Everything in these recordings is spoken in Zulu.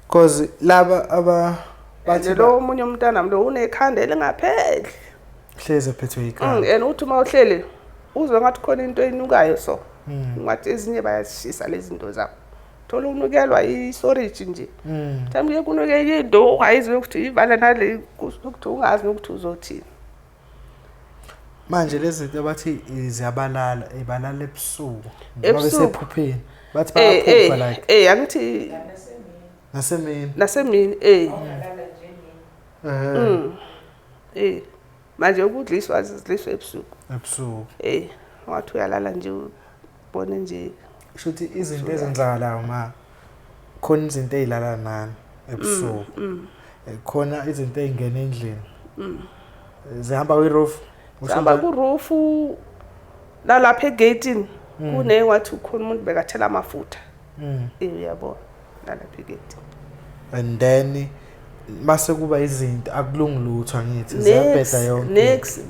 Cause laba aba bathi lo omunye umntana lo unekhanda elingapheli. Hleze ephethwe ikhanda. And uthi uma uhleli uzwe ngathi khona into enukayo so. Ngathi ezinye bayazishisa lezi zinto zabo. Thola unukelwa isoriji nje. Mhlawumbe kuye kunuke into ungayizwa ukuthi ivala nale ukuthi ungazi nokuthi uzothini. Manje lezi zinto abathi ziyabalala, ibalala ebusuku noma besephupheni. Bathi bayaphupha like. Angithi nasemini. Nasemini. Manje ukudliswa zidliswa ebusuku. Ebusuku. Wathi uyalala nje ubone nje. Shuthi izinto ezenzakalayo ma khona izinto ezilala nani ebusuku. Khona izinto ezingena endlini. Zihamba kwi-roof. Zihamba ku-roof nalapha egate-ini kune wathi ukhona umuntu bekathela amafutha. Uyabona nalapha egate. And then mase kuba izinto akulungi lutho angithi ziyabheda yonke.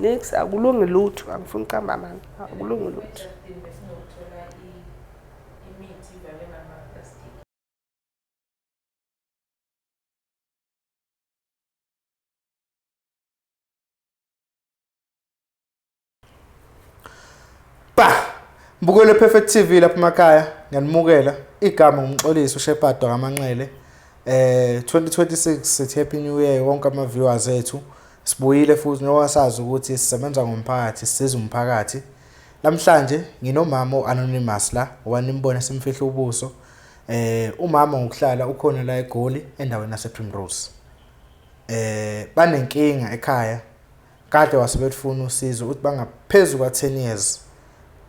Next akulungi lutho, angifuni ukuqamba amanga, akulungi lutho. Ba Mbukelo Perfect TV lapha emakhaya ngiyanimukela igama ngumxolisi uShepherd kaManxele 2026 sithi happy new year wonke ama viewers ethu sibuyile futhi njengoba sazi ukuthi sisebenza ngomphakathi sisiza umphakathi namhlanje nginomama oanonymous la ngoba nimbone simfihla ubuso umama ngokuhlala ukhona la eGoli endaweni yase Primrose banenkinga ekhaya kade wasebefuna usizo ukuthi bangaphezulu kwa 10 years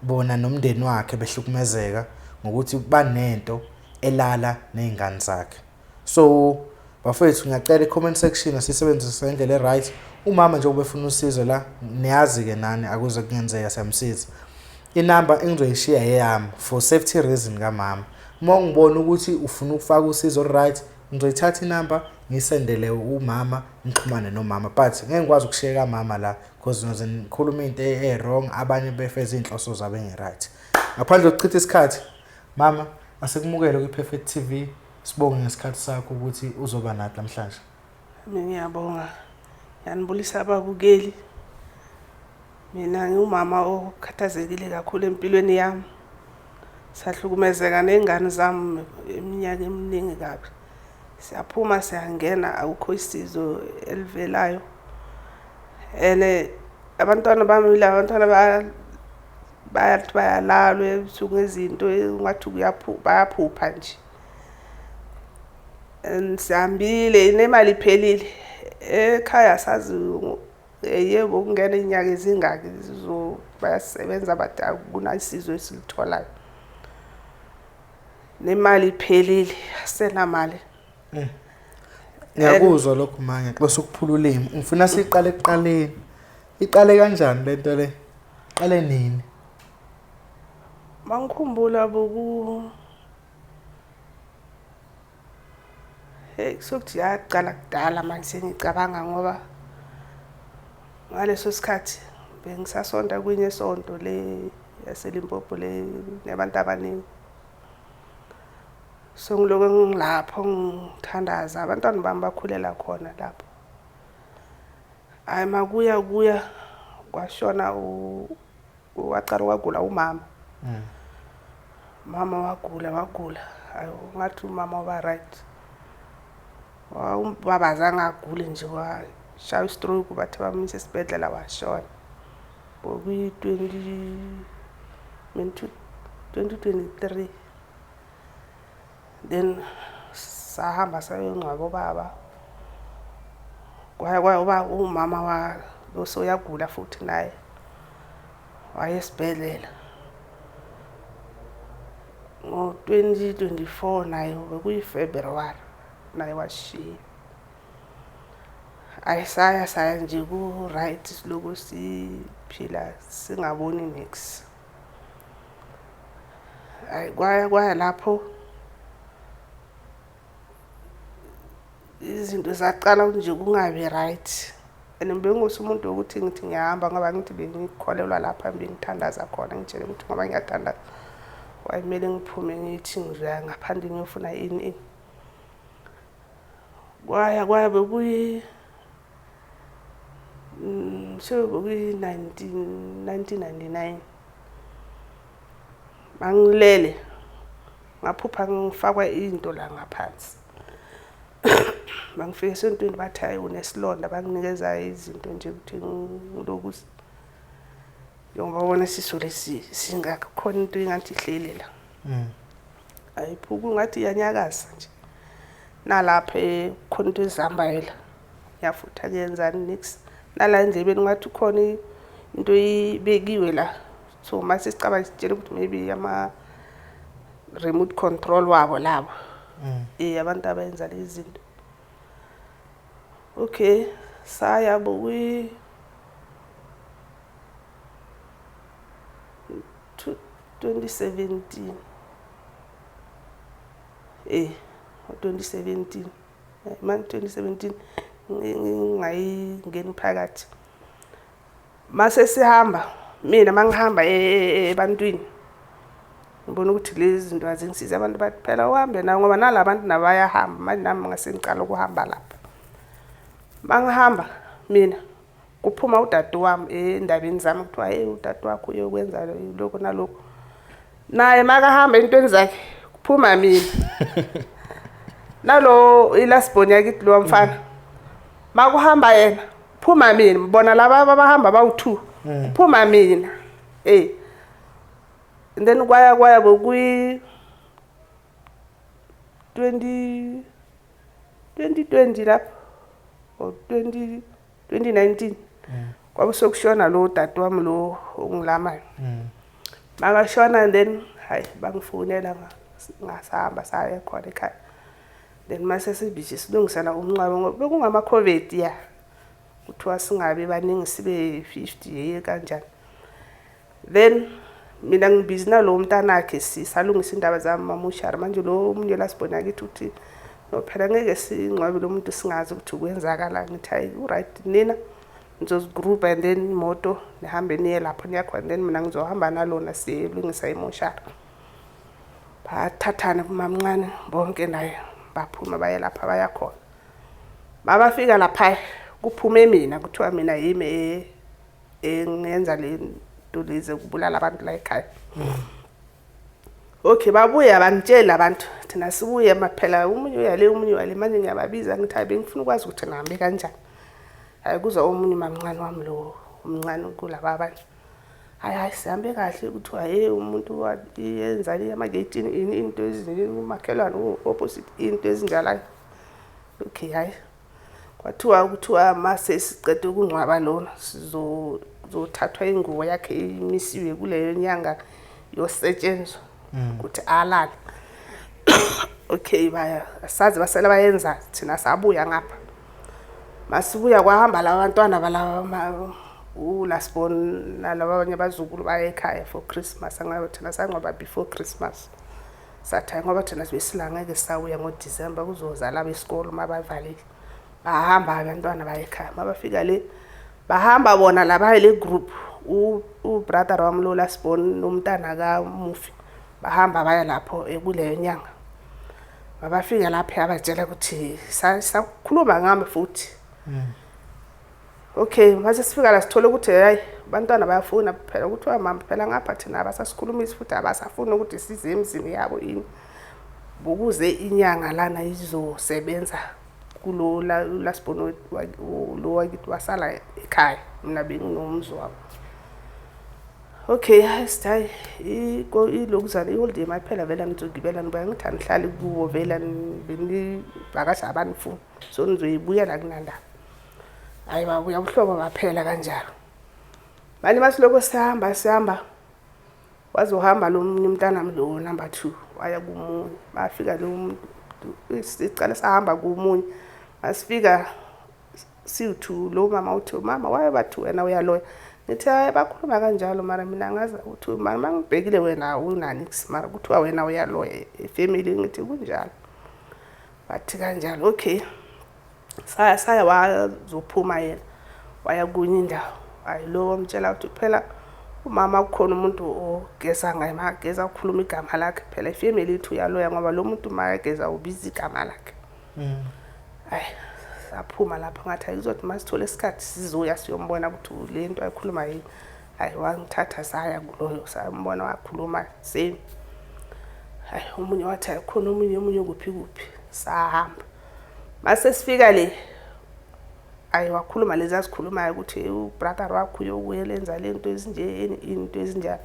bona nomndeni wakhe behlukumezeka ngokuthi banento elala nezingane zakhe. So bafethu ngiyacela i-comment section asisebenzise ngendlela e-right. Umama nje ubefuna usizo la niyazi ke nani akuze kungenzeka siyamsiza. Inamba engizoyishiya eyami for safety reason kamama. Uma ungibona ukuthi ufuna ukufaka usizo right ngizoyithatha inamba ngisendele umama ngixhumane nomama but ngeke ngikwazi ukushiyeka mama la because ngizoze ngikhuluma into e-wrong abanye befeza iy'nhloso zabo engi-right. Ngaphandle kokuchitha isikhathi mama asikumukele kwi-Perfect TV sibonge ngesikhathi sakho ukuthi uzoba nathi namhlanje. Mina ngiyabonga. Ngiyanibulisa ababukeli. Mina ngiwumama okhathazekile kakhulu empilweni yami. Sahlukumezeka ney'ngane zami iminyaka eminingi kabi. Siyaphuma siyangena akukho isizo elivelayo. And abantwana bami la abantwana bayathi bayalalwa ebusuku ngezinto ungathi bayaphupha nje. And sihambile nemali iphelile. Ekhaya sazi yebo kungena iy'nyanga ezingaki bayasebenza but akunasizo esilitholayo. Nemali iphelile, asenamali. Ngiyakuzwa lokho ma ngiyaxolisa ukuphula ulimi. Ngifuna siqale ekuqaleni. Iqale kanjani lento le? Iqale nini? Mangikhumbula boku Hey sokuthi yaqala kudala manje sengicabanga ngoba ngaleso sikhathi bengisasonta kwenye isonto le yaseLimpopo le nabantu abaningi. So ngiloko ngilapho ngithandaza abantwana bami bakhulela khona lapho. Hhayi makuya kuya kwashona waqala wagula umama. Mama wagula wagula hayi ngathi umama waba right. Ubaba azange agule nje washaya i-stroke bathi bamyisa esibhedlela washona. Bokuyi 2023. Then sahamba sayongcwaba ubaba. Kwaya kwaya uba umama wa uyagula futhi naye. Waya esibhedlela. Ngo-2024 naye bekuyi-February naye washiya. Ayisaya saya nje ku-right siloku siphila singaboni niks. Hayi kwaya kwaya lapho izinto zaqala nje kungabi right. And bengusi umuntu wokuthi ngithi ngiyahamba ngoba ngithi bengikholelwa lapha bengithandaza khona ngitshele ukuthi ngoba ngiyathandaza wayemele ngiphume ngithi ngizoya ngaphandle ngiyofuna ini ini. Kwaya kwaya bekuyi so bekuyi 1999 mangilele ngaphupha ngifakwa into la ngaphansi. Mangifika esontweni bathi hayi unesilonda, banginikeza izinto nje ukuthi ngiloku njengoba ubona isisu lesi singaka, khona into engathi ihleli la. Ayiphuki, ngathi iyanyakaza nje. Nalapha khona into ezihambayo la, ngiyafutha kuyenzani nix. Nala endlebeni ngathi khona into ibekiwe la. So mase sicabanga sitshela ukuthi maybe ama remote control wabo labo. Abantu abayenza lezi zinto. Okay, saya bokwi 2017. 2017. Man 2017 ngingayingeni phakathi. Mase sihamba mina mangihamba ebantwini ngibona ukuthi lezi zinto azingisizi, abantu bathi phela uhambe nawe ngoba nalabantu nabo bayahamba, manje nami ngase ngicala ukuhamba lapha. Mangihamba mina kuphuma udade wami endabeni zami, kuthiwa hey udade wakho uyokwenza lokhu nalokhu, naye makahamba entweni zakhe kuphuma mina. Nalo i-last born yakithi lo mfana makuhamba yena phuma mina, bona laba abahamba bawu-2 kuphuma mina. And then kwaya kwaya bekuyi 2020 lapho or 2019 kwabe sekushona lo dade wami lo ongilamayo. Makashona and then hayi bangifonela ngasahamba saya khona ekhaya. Then mase sibhizi silungisela umncwabo ngoba bekungama COVID ya. Kuthiwa singabe baningi sibe 50 yeye kanjani. Then mina ngibhizi nalo mntanakhe sisalungisa indaba zami mamushari. Manje lo omunye la sibona kithi uthi no phela ngeke singcwabe lo muntu singazi ukuthi kwenzakala. Ngithi hayi u-right nina nizozigroup and then imoto nihambe niye lapho niya khona, then mina ngizohamba nalona siyolungisa imoshari. Bathathana kumamncane bonke naye baphuma baye lapha baya khona. Mabafika lapha kuphume mina, kuthiwa mina yimi engenza le nto lezi ukubulala abantu la ekhaya. Okay, babuya bangitshela abantu thina sibuye maphela omunye uyale omunye uyale, manje ngiyababiza ngithi hayi bengifuna ukwazi ukuthi nihambe kanjani. Hayi kuza omunye mamncane wami lo omncane kulaba abanye. Hayi hayi sihambe kahle, kuthiwa hey umuntu yenzani emageyitini ini into ezinje umakhelwane opposite into ezinjalo. Okay, hayi kwathiwa kuthiwa mase sicede ukungcwaba lona sizothathwa ingubo yakhe imisiwe kuleyo nyanga yosetshenzwa ukuthi alale. Okay, baya sazi basela bayenza thina sabuya ngapha. Masibuya kwahamba laba bantwana balaba ulasibon nalaba abanye abazukulu baya ekhaya for Christmas, angabe thina sangcwaba before Christmas. Sathi hayi ngoba thina sibesila ngeke sawuya ngoDisemba kuzozala besikolo mabavalile. Bahamba abantwana baya ekhaya, mabafika le bahamba bona laba le group ubrother wami lo lasibon nomntana kamufi bahamba baya lapho kuleyo nyanga. Mabafika lapha abatshela ukuthi sakhuluma ngami futhi. Okay, mase sifika la sithola ukuthi hayi abantwana bayafuna phela kuthiwa mama phela ngapha thina abasasikhulumisi futhi abasafuni ukuthi size emzini yabo ini. Bukuze inyanga lana izosebenza kulo lasibona lo wakithi wasala ekhaya, mina benginomzi wabo. Okay, hayi sithi hayi ilokuzana iholiday maphela vele nizogibela nibuya, ngithi anihlali kuwo vele benivakasha abanifuni so nizoyibuyela kunandaba. Hayi babuya ubuhlobo baphela kanjalo. Manje masiloko sihamba sihamba wazohamba lo munye umntanami lo number 2 waya kumunye, bafika lo muntu sicala sahamba kumunye, masifika siwu-2 lo mama uthi mama waye bathi wena uyaloya. Ngithi hayi bakhuluma kanjalo mara mina ngazi ukuthi mara mangibhekile wena unani mara kuthiwa wena uyaloya efamily, ngithi kunjalo. Bathi kanjalo okay. Saya saya wazophuma yena waya kunye indawo. Hayi lo wamtshela ukuthi phela umama kukhona umuntu ogeza ngaye, makageza ukhuluma igama lakhe phela ifamily ithi uyaloya ngoba lo muntu makageza ubiza igama lakhe. Hayi, saphuma lapho, ngathi ayizothi uma sithole isikhathi sizoya siyombona ukuthi le nto ayikhuluma yini. Hayi, wangithatha saya kuloyo, sambona, wakhuluma same. Hayi, omunye wathi hayi khona omunye, omunye kuphi kuphi, sahamba. Mase sifika le, ayi wakhuluma lezi azikhulumayo ukuthi ubrother wakho uyokuye lenza le nto ezinje, into ezinjalo.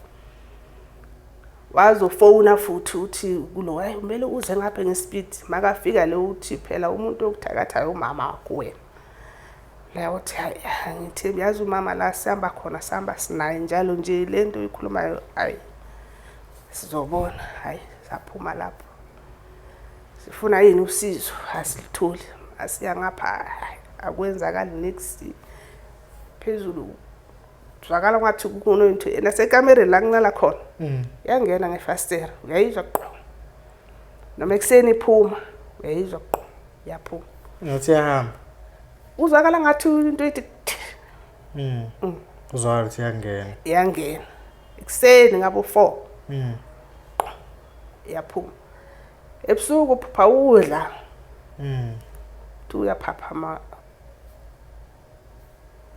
Wazofona futhi uthi kulo, hayi kumele uze ngapha ngespeed. Makafika le uthi phela umuntu okuthakathayo umama wakho wena. La uthi hayi angithembi, yazi umama la sihamba khona sihamba sinaye njalo nje, le nto oyikhulumayo hayi sizobona. Hayi, saphuma lapho, sifuna yini usizo, asilitholi. Asiya ngapha, hayi, akwenzakali next. Phezulu zwakala ngathi kunento nasekamereni la ngilala khona, yangena ngefasitela, uyayizwa qo, noma ekuseni iphuma uyayizwa qo, yaphuma. Ngathi iyahamba. Uzwakala ngathi into ethi Uzwakala ukuthi iyangena. Iyangena ekuseni ngabo 4, iyaphuma. Ebusuku uphupha udla, uthi uyaphaphama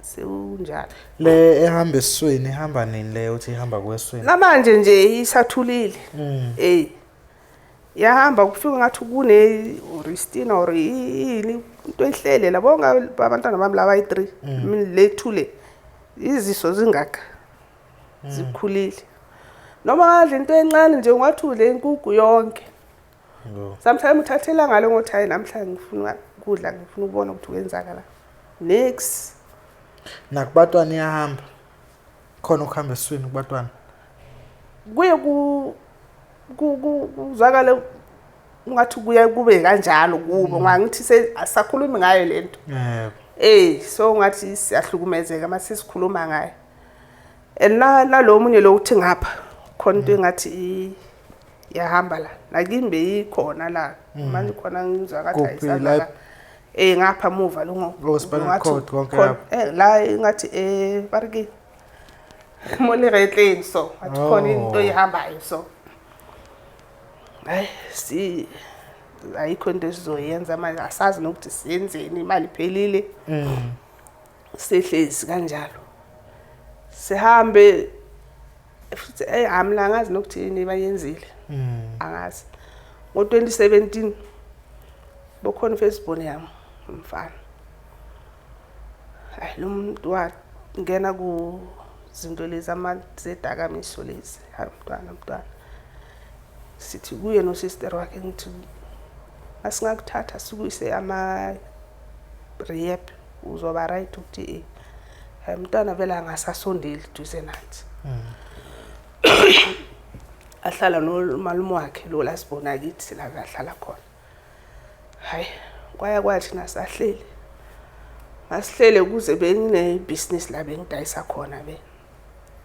sewunjalo. Le ehamba esiswini ihamba nini le uthi ihamba kweswini? Namanje nje isathulile. Eh, yahamba kufika ngathi kune or istina or yini, into ehlele labo abantwana bami laba ayi-3 le 2 le, iziso zingaka, zikhulile. Noma ngadla into encane nje, ungathi udle inkukhu yonke. Ngo. Sometimes uthathela ngalo ngothi hayi namhlanje ngifuna ukudla, ngifuna ukubona ukuthi kwenzakala next. Nakubatwana iyahamba. Khona ukuhamba esiswini kubatwana. Kuye kuzwakale ungathi kuye kube kanjalo kubo, ngangithi asakhulumi ngayo lento. Yebo. Eh, so ngathi siyahlukumezeka mase sikhuluma ngayo. And na nalo munye lo uthi ngapha khona into engathi iyahamba la, nakimi beyikhona la manje khona, ngizwa ngathi Kuphi, la? ayisazwakala. Eh, ngapha muva lo Oh, spinal cord konke khona- lapho. Eh, la ngathi eh bariki mo leretleng, so ngathi khona into Oh. ehambayo, so hayi si ayikho into esizoyenza manje, asazi nokuthi siyenzeni, imali iphelile. Sihlezi kanjalo, sihambe futhi eh amla angazi nokuthi yini bayenzile. Angazi, ngo-2017 bokhona i-firstborn yami umfana. Hayi, lo muntu wangena kuzinto lezi zedakamiso lezi. Hayi, mntwana mntwana, sithi kuye nosister wakhe, ngithi asingakuthatha sikuyise ama-rehab, uzoba right. Ukuthi eh hayi, umntwana vele angasasondeli duze nathi, ahlala nomalume wakhe lo la sibona kithi la ahlala khona. Hayi, kwaya kwathi nasahleli masihlele kuze benginebhizinisi la bengidayisa khona, be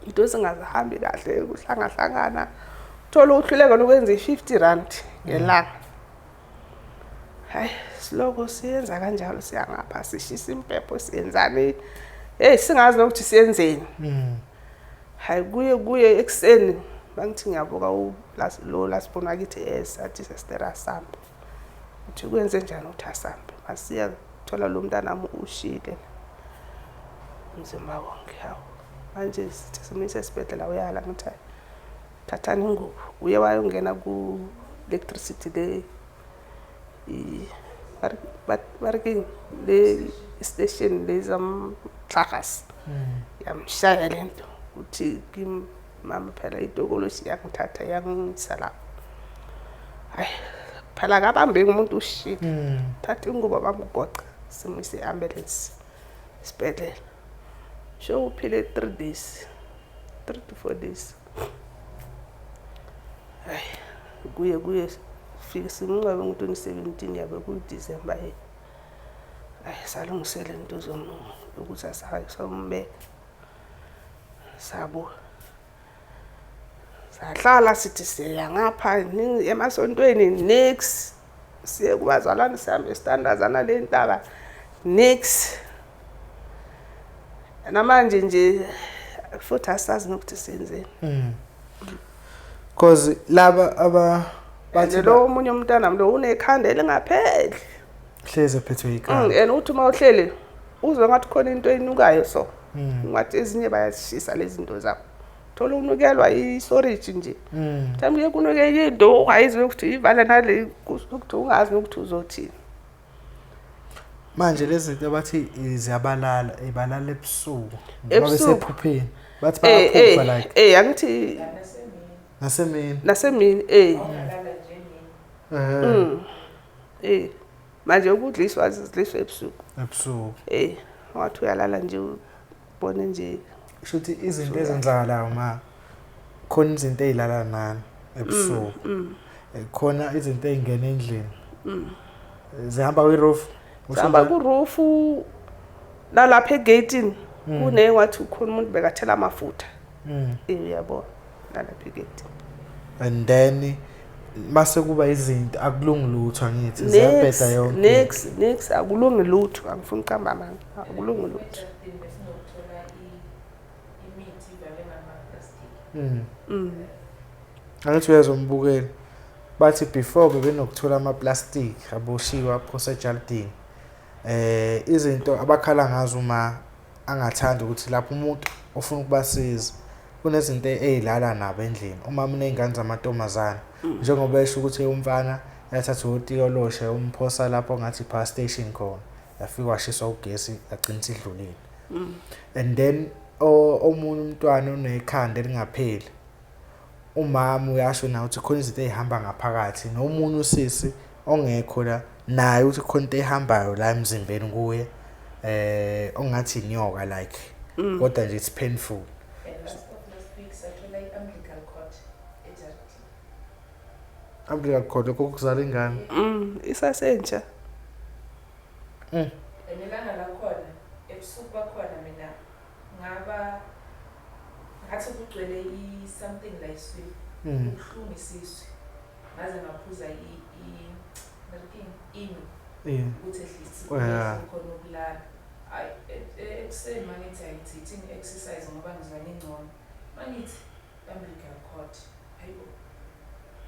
into zingazihambi kahle, kuhlangahlangana, uthola uhluleka nokwenza i-50 rand ngelanga. Hayi, siloko siyenza kanjalo, siya ngapha, sishisa impepho, siyenzani, hey, singazi nokuthi siyenzeni. Hayi, kuye kuye ekuseni bangithi ngiyabuka lo lasibona kithi sathi sister asambe, uthi kwenze njani, uthi asambe. Masiya thola lo mntanami ushile umzimba wonke. Hawu, manje sithi simuyise esibhedlela, uyala. Ngithi hayi, thathani ingubo. Uye wayongena ku-electricity le ba re keng le station le zamhlagas, yamshaya le nto. Uthi kimi, mama, phela itokoloshi yangithatha yangisa lapho. Hayi phela akabambeki umuntu, ushile. Thatha ingubo, bamgoqa, simuyise i-ambulance esibhedlela. Sho uphile 3 days, 3 to 4 days. Hayi, kuye kuye fike simncwabe ngo-2017, yabe kuyiDisemba. Ye, hayi, salungisela into ukuthi asayombeka, sabuya sahlala, sithi siya ngapha emasontweni, nix, siye kubazalwane, sihambe sithandazana le ntaba, nix. Namanje nje futhi asazi nokuthi senzeni. Cause laba aba bathi lo omunye umntana lo unekhanda elingapheli. Hlezi ephethwe ikhanda. And uthi uma uhleli uzwe ngathi khona into enukayo so. Ngathi ezinye bayazishisa lezi zinto zabo. Thola unukelwa isoriji nje. Mhlawumbe kuye kunuke into ungayizwa ukuthi ivala nale ukuthi ungazi nokuthi uzothini. Manje lezi zinto bathi ziyabalala, ibalala ebusuku. Noma Ebusuku. besephupheni. Bathi bayaphupha like Angithi nasemini. Nasemini. Eh Manje ukudliswa zidliswa ebusuku. Ebusuku. Wathi uyalala nje ubone nje. Shuthi izinto ezenzakalayo ma khona izinto ezilala nani ebusuku. Khona izinto ezingena endlini. Zihamba kwi-roof. Sihamba ku-roof nalapha egeyitini kune ngathi ukhona umuntu bekathela amafutha. Uyabona nalapha egeyitini. And then mase kuba izinto akulungi lutho, angithi ziyabheda yonke. Nix, nix, akulungi lutho, angifuni ukuqamba amanga, akulungi lutho. Besinokuthola imithi ivale ngamaplastiki. Angithi uyezwa umbukeli. Bathi before bebenokuthola ama-plastic aboshiwe aphose ejalidini. Izinto abakhala ngazo uma angathanda ukuthi lapho umuntu ofuna ukubasiza kunezinto ey'lala nabo endlini. Uma uney'ngane zamantombazane, njengoba esho ukuthi umfana yathatha utikoloshe umphosa lapho ngathi i-power station khona, yafika washiswa ugesi, yagcina isidlulile. And then omunye umntwana unekhanda elingapheli. Umama uyasho naye ukuthi khona izinto ey'hamba ngaphakathi, nomunye usisi ongekho la naye uthi khona into ehambayo la emzimbeni kuye, ongathi inyoka like, kodwa nje it's painful. And last of last week sathola i-umbilical cord ejardini. Umbilical cord, lokho kuzala ingane. Isasentsha. And ilanga lakhona, ebusuku bakhona, mina ngaba ngathi kugcwele i-something like sweet. Kubuhlungu isisu, ngaze ngaphuza ino ukuthi at least khona ukulala. Ayi, ekuseni mangithi ayithi ithi ngi-exercise ngoba ngizwa ngingcono, mangithi umbilical cord, hayibo,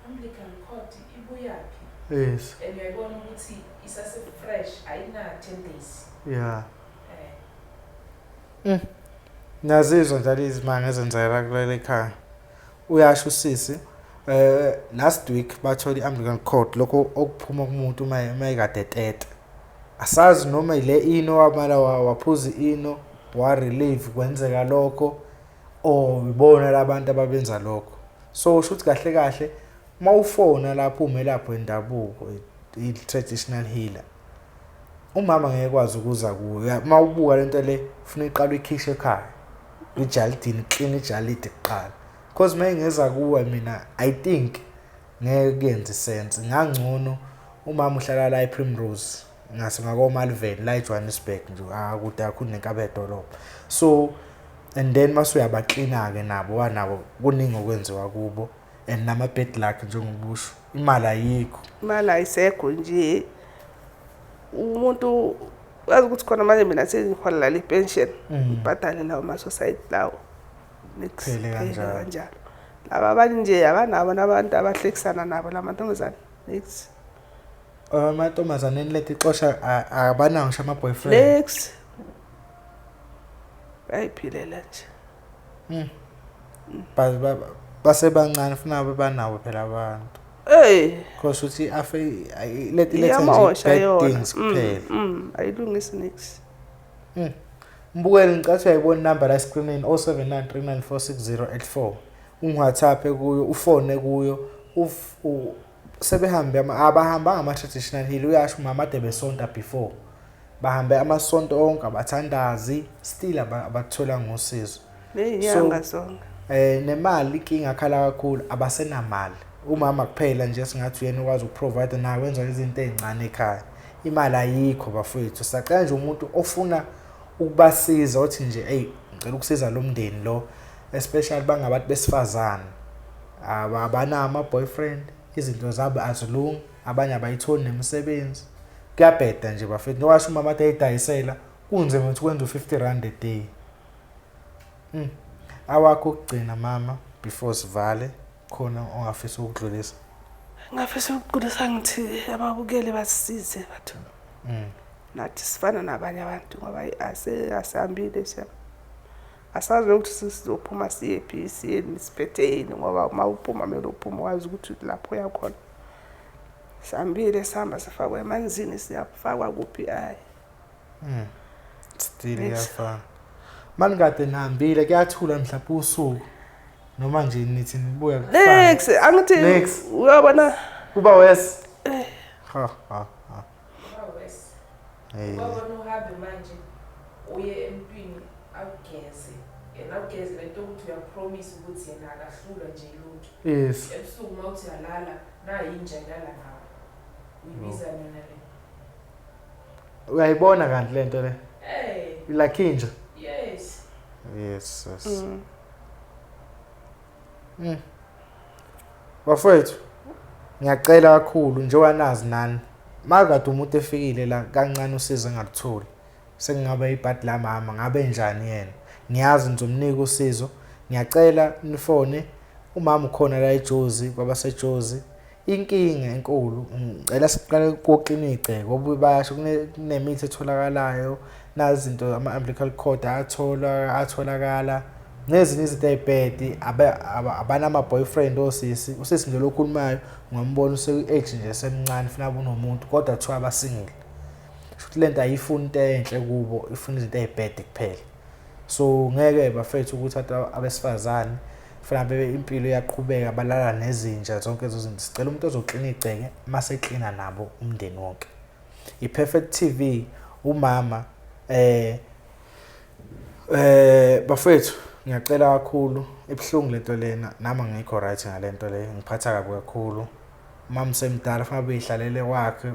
umbilical cord ibuyaphi? And uyayibona ukuthi isase-fresh, ayina 10 days. Nazizwa njalo izimanga ezenzeka kuleli khaya. Uyasho usisi, last week bathola i-umbilical cord, lokho okuphuma kumuntu uma ekade etete. Asazi noma ile ino wamala waphuza ino wa relieve kwenzeka lokho, or ibona labantu ababenza lokho. So usho ukuthi kahle kahle mawufona lapho umelaphi wendabuko, i-traditional healer, umama ngeke kwazi ukuza kuwe. Mawubuka lento le ufuna iqala uyikhishwe ekhaya ijalidini, clean ijalidi kuqala, because mayingeza kuwe mina I think ngeke kuyenze sense. Ngangcono umama uhlala la ePrimrose ngase ngako Malvern la eJohannesburg nje, akude kakhulu nenkaba yedolobha. So and then mase uyabaklina ke nabo, wanabo kuningi okwenziwa kubo and nama bad luck, njengobusho imali ayikho. Imali ayisekho nje. Umuntu wazi ukuthi khona manje mina sengiholela le pension, ngibhadale lawo ma-society lawo. Nix, Phele phele kanjalo. Kanjalo. Laba abanye nje abanabo nabantu abahlekisana nabo lamantombazane, nix. Amantombazane leti ixosha abanawo ngisho ama-boyfriend. Nix, bayiphilela nje. Basebancane funa banawo phela abantu. Ey. Because uthi afe leti letha nje Iyamosha bad yona. things kuphela. Ayilungisi nix. Mbukeli, ngicela uyayibona inamba la escreenini, 0793946084. Ungi-WhatsApp kuyo, ufone kuyo, sebehambe abahambanga ama-traditional healer, uyasho umama ade besonta before. Bahambe amasonto onke, abathandazi, still abatholanga usizo. Ney'nyanga zonke. Nemali inkinga, akhala kakhulu, abasenamali. Umama kuphela nje singathi uyena okwazi ukuprovide, naye wenza izinto ey'ncane ekhaya. Imali ayikho bafowethu. Sacela nje umuntu ofuna ukubasiza othi nje hey, ngicela ukusiza lo mndeni lo, especially bangabantu besifazane. Abanawo ama-boyfriend, izinto zabo azilungi, abanye abayitholi nemisebenzi. Kuyabheda nje bafethu. Nowasho umama ade eyidayisela, kunzima ukuthi kwenze u-50 rand a day. Awakho ukugcina mama before sivale, khona ongafisa ukudlulisa? Ngafisa ukudlulisa ngithi ababukeli basisize bathu. Nathi sifana nabanye abantu ngoba asihambile shem. Asazi ukuthi sizophuma siyephi, siyeni, siphethe yini, ngoba uma uphuma kumele uphume wazi ukuthi lapho uyakhona. Sihambile, sihamba sifakwe emanzini, siyafakwa kuphi, ayi. Still Next. kuyafana. Manikade nihambile kuyathula mhlawumbe usuku noma nje nithi nibuya kufana. Next, angithi Next. uyabona Kuba worse. Ha ha ha. Kuba worse. Eh. Wabona uhambe manje uye emntwini awugeze. Yena awugeze lento ukuthi uyapromise ukuthi yena akahlulwa nje lutho. Yes. Ebusuku uma uthi uyalala nayi inja ilala nawe. Uyibiza yona le. Uyayibona kanti lento le. Hey, Like inja. yes. Yes, yes. Bafowethu, ngiyacela kakhulu njengoba nazi nani. Makade umuntu efikile la kancane usizo engalutholi. Sengingaba ibhadi la mama ngabe njani yena. Ngiyazi ngizomnika usizo. Ngiyacela nifone umama ukhona la eJozi kwabaseJozi. Inkinga enkulu ngicela siqale koklina igceke ngoba bayasho kunemithi etholakalayo nazi izinto ama-umbilical cord ayatholwa atholakala nezinye izinto ey'bhedi abanama-boyfriend osisi usisi nje lokhulumayo ungambona use-age nje semncane funa abe unomuntu kodwa kuthiwa abasingile. Kusho ukuthi lento ayifuni into enhle kubo, ifuna izinto ey'bhede kuphela. So ngeke bafethu ukuthi abantu abesifazane funa bebe impilo iyaqhubeka balala nezinja zonke lezo zinto. Sicela umuntu ozoklina igceke mase eklina nabo umndeni wonke. I-Perfect TV umama bafethu ngiyacela kakhulu, ibuhlungu lento lena, nami angikho right ngalento le, ngiphatha kabi kakhulu. Umama semdala fanele ubeyihlalele kwakhe,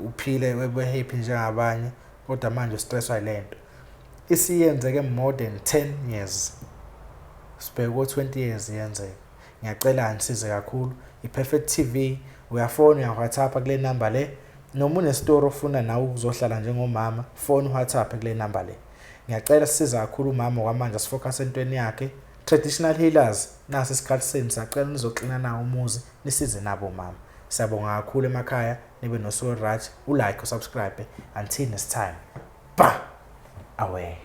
uphile ube happy njengabanye, kodwa manje ustresswa yilento. Isiyenzeke more than 10 years. Sibheke ko 20 years yenzeka. Ngiyacela anisize kakhulu. I-Perfect TV uyafona uya-WhatsApp kule number le. Noma une-story ofuna nawe ukuzohlala njengomama, phone WhatsApp kule number le. Ngiyacela sisize kakhulu umama kwamanje asifocus entweni yakhe. Traditional healers nasi isikhathi senu, siyacela nizoklina nawo umuzi nisize nabo mama. Siyabonga kakhulu emakhaya, nibe nosuku right, ulike, usubscribe. Until next time. Bah! Away.